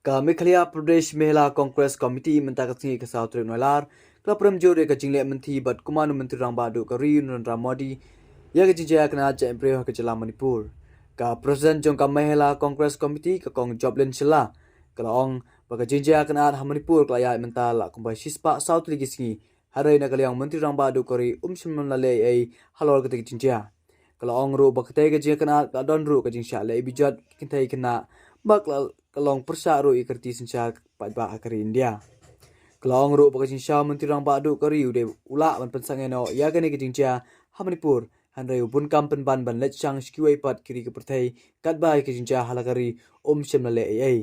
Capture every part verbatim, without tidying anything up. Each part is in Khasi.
Ka Meghalaya Pradesh Mahila Congress Committee mynta ka sngi ka saw tarik Nailar ka la prem jur ïa ka jingleh mynthi bad kumno u Myntri Rangbah duh ka ri Narendra Modi ïa ka jingjia kynad jingïaid briew ha ka jylla Manipur. Ka President jong ka Mahila Congress Committee, ka Kong Joplin Shylla, ka la ong ba ka jingjia kynad ha Manipur ka la ïaid mynta la kumba shispah saw tylli ki sngi, hynrei na ka liang u Myntri Rangbah duh ka ri um shym la leh ei ei halor katei ka jingjia. Ka la ong ruh ba katei ka jingkynad ka la don ruh ka jingshah leh bijot ki kynthei khynnah, ba ka la, ka long pyrshah ruh ïa ka riti synshar paidbah ha ka ri India. Ka la ong ruh ba ka jingshisha u Myntri Rangbah duh ka ri u dei u lah ban pynsangeh noh ïa kane ka jingjia ha Manipur, hynrei u bun kam pynban ban leit shang sha kiwei pat ki ri ki pyrthei katba ïa ka jingjia ha la ka ri um shym la leh ei ei.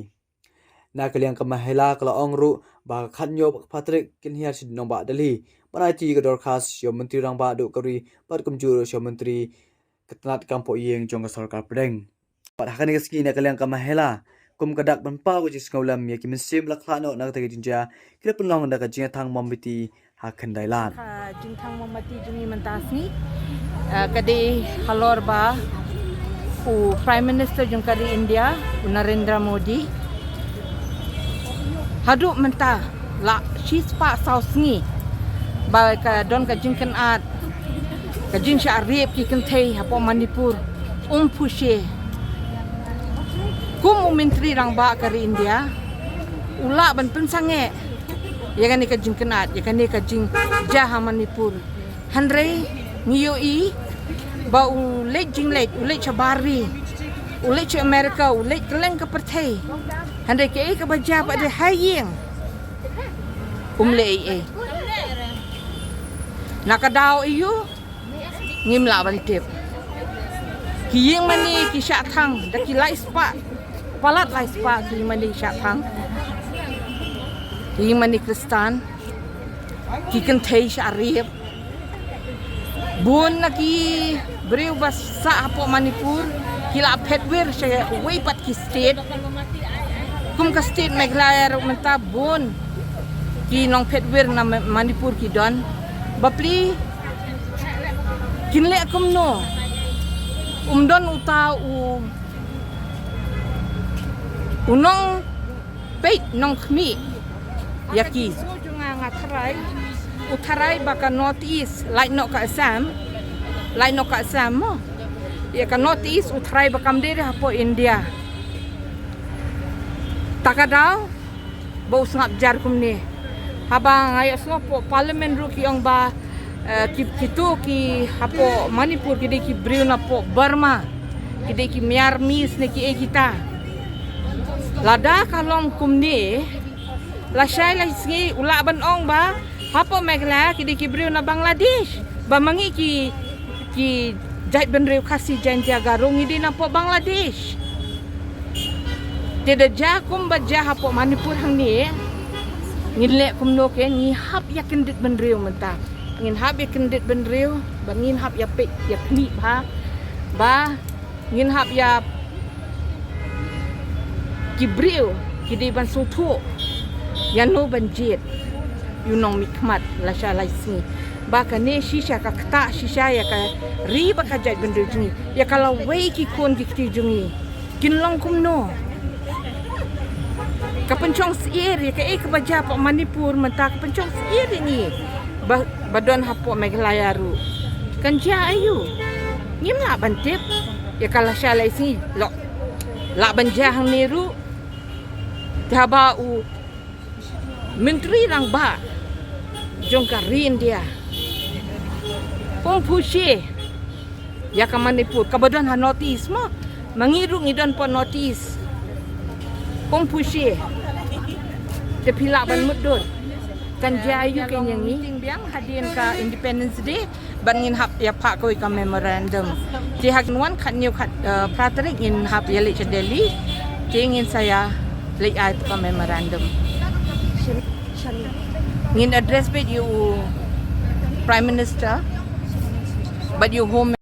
Na ka liang ka Mahila ka la ong ruh ba ka khathynñiew bad ka phra tarik kin hiar sha nongbah Delhi ban aiti ka dorkhas sha u Myntri Rangbah duh ka ri bad kumjuh ruh sha u Myntri ka tnat kam poh ïing jong ka sorkar pdeng. Bad ha kane ka sngi na ka liang ka Mahila, kum ka dak ban paw ka jingsngewlem ïa ki mynsiem la khlad noh na katei ka jingjia, ki la pynlong da ka jingïathang mombati ha khyndai lad. Ka jingthang mombati jong ngi mynta sngi, eh, ka dei halor ba u Prime Minister jong ka ri India, u Narendra Modi, haduh mynta la shispah saw sngi ba ka don ka jingkynad, ka jingshah rape ki kynthei hapoh Manipur, um phushi. Kum u Myntri Rangbah ka ri India, u lah ban pynsangeh ïa kane ka jingkynad, ïa kane ka jingjia ha Manipur. Hynrei ngi ïohi ba u leit jingleit, u leit sha bar ri, u leit sha America, u leit kylleng ka pyrthei. Hynrei kaei kaba jia pat de ha ïing, um leh ei ei. Na ka daw aïu, ngim lah ban tip. Ki ïing mane ki shah thang da ki lai spah, palat lai spah ki ïing mane shah thang. Ki ïing mane Khristan, ki kynthei shah rape. Bun na ki briew ba sah hapoh Manipur ki la phet wir sha wei pat ki state. Kum ka state Meghalaya ruh mynta bun ki nongphet wir na Ma-, Manipur ki don. Bapli kin leh kumno? Um don uta u, u nongpeit nongkhmih ïa ki. Nga, nga tharai, u tharai ba ka North East, lait noh ka Assam, lait noh ka Assam mo. Ïa ka North East u tharai ba kam dei re hapoh India. Ta ka daw ba u sngap jar kumne. Haba nga ïohsngew hapoh Parliament ruh ki ong ba, eh, ki, kito ki hapoh Manipur ki dei ki briew napoh Burma, ki dei ki Myanmar ne kiei kita. Lada ka long kumne, lashai lashisngi u lah ban ong ba hapoh Meghalaya ki dei ki briew na Bangladesh. Ba ma ngi ki, ki jaitbynriew Khasi Jaiñtia Garo ngi dei napoh Bangladesh. Te da jia kumba jia hapoh Manipur hangne, ngin leh kumno ke, ngi hap ïa kyndit bynriew mynta. Ngin hap ïa kyndit bynriew, ba ngin hap ïa peit ïa khmih bha, ba ngin hap ïa ki briew ki dei ban sngewthuh ïa no ban jied ïa u nongmihkhmat lashai lashisngi. Ba kane shisha ka ktah shisha ïa ka ri bad ka jaitbynriew jong ngi, ïa ka lawei ki khun ki kti jong ngi. Kin long kumno? Ka pynshong syier ïa kaei kaba jia hapoh Manipur mynta, ka pynshong syier ïa ngi ba, ba don hapoh Meghalaya ruh. Kan jia aïu? Ngim lah ban tip. Ïa ka lashai lashisngi lah, lah ban jia hangne ruh. Te haba u Myntri Rangbah jong ka ri India um phushi ïa ka Manipur, kaba don ha North East mo. Ma ngi ruh ngi don hapoh North East. Um phushi. Te phi lah ban mutdur. Kan jia aïu kein ïa ngi? Meeting biang hadien ka Independence Day. Bad ngin hap ïa phah kawei ka memorandum. Te ha ka wan khathynñiew khat, eh, phra tarik ngin hap ïa leit sha Delhi. Te ngin sa ïa leit ai tu ka memorandum. Ngin address beit ïa u Prime Minister bad ïa u Home